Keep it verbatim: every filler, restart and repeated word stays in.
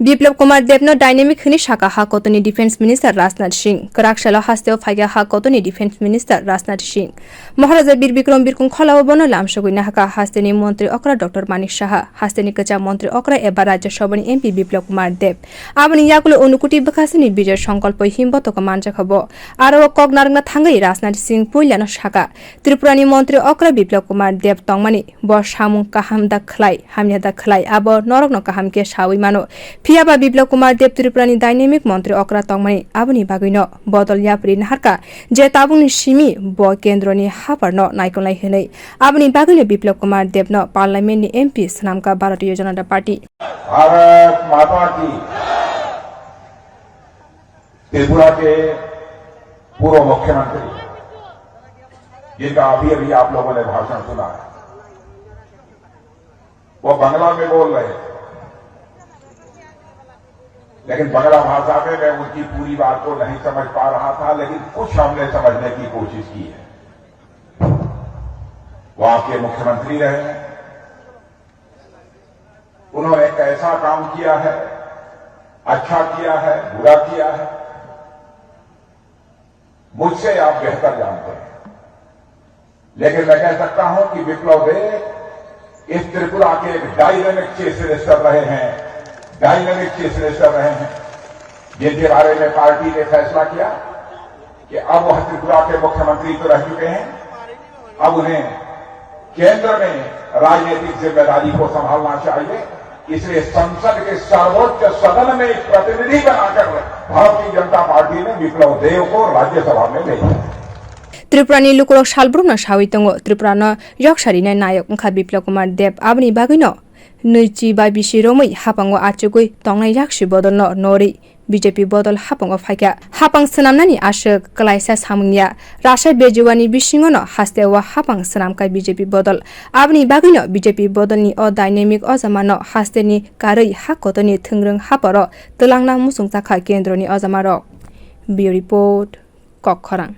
Biplab Kumar Debno dynamic hwnwi sakha ha kotorni Defence Minister Rajnath Singh. Kwrak salo hasteo phaikha ha kotorni Defence Minister Rajnath Singh. Maharaja Bir Bikram Birkung kholao bono lamsogwi nahakha hasteni montri okra Doctor Manik Saha, hasteni kwcham montri okra eba Rajya Sabhani M P Biplab Kumar Deb. Aboni yagulo Unukuti bwkhasini Bijoy Sankalpo himbo toko manjakha bo. Aro o kok narwkna thangwi Rajnath Singh puilano sakha, Tripurani montri okra Biplab Kumar Deb tongmani, bo samung kaham da khlai, hamya da khlai, abo norokno kaham khe saui mano. Phiya ba Biplab Kumar Deb Tripurani dynamic montri okra tongmani, aboni bagwino bodol yapri naharkha je tabukni simi bo kendroni haparno naikolnai hwnwi. Aboni bagwino Biplab Kumar Debno parliamentni M P swnamkha Bharatiya Janata Party. Bharat माता की। त्रिपुरा के पूर्व मुख्यमंत्री, जिनका अभी अभी आप लोगों ने भाषण सुना है, वो बांग्ला में बोल रहे थे, लेकिन बांग्ला भाषा में मैं उनकी पूरी बात को नहीं समझ पा रहा था, लेकिन कुछ हमने समझने की कोशिश की है। वो आपके मुख्यमंत्री रहे हैं, उन्होंने कैसा काम किया है, अच्छा किया है, बुरा किया है, मुझसे आप बेहतर जानते हैं। लेकिन मैं कह सकता हूं कि विप्लव देव इस त्रिपुरा के एक डायनेमिक चीफ मिनिस्टर रहे हैं, डायनेमिक चीफ मिनिस्टर रहे हैं, जिनके बारे में पार्टी ने फैसला किया कि अब वह त्रिपुरा के मुख्यमंत्री तो रह चुके हैं, अब उन्हें केंद्र में राजनीतिक जिम्मेदारी को संभालना चाहिए, इसलिए संसद के सर्वोच्च सदन में एक प्रतिनिधि बनाकर भारतीय जनता पार्टी ने विप्लव देव को राज्यसभा में भेजा। Tripurani lukurok salbrumno saui tongo, Tripurano yoksari nai nayok wngkha Biplab Kumar Deb, aboni bagwino nwichi ba bisi romwi hapango achugwi tongnai yaksi bodolno norwi B J P bodol hapango phaikha. Hapang swnamnani aswk kwlaisa samung ya. Rasa bejuani bisingono hasteo hapang swnamkha B J P bodol. Aboni bagwino B J P bodolni o dynamic ojamano hasteni karwi ha kotorni thwngrwng haparo twlangna muchungjakha kendroni ojamarok. Bureau Report, Kokkhorang.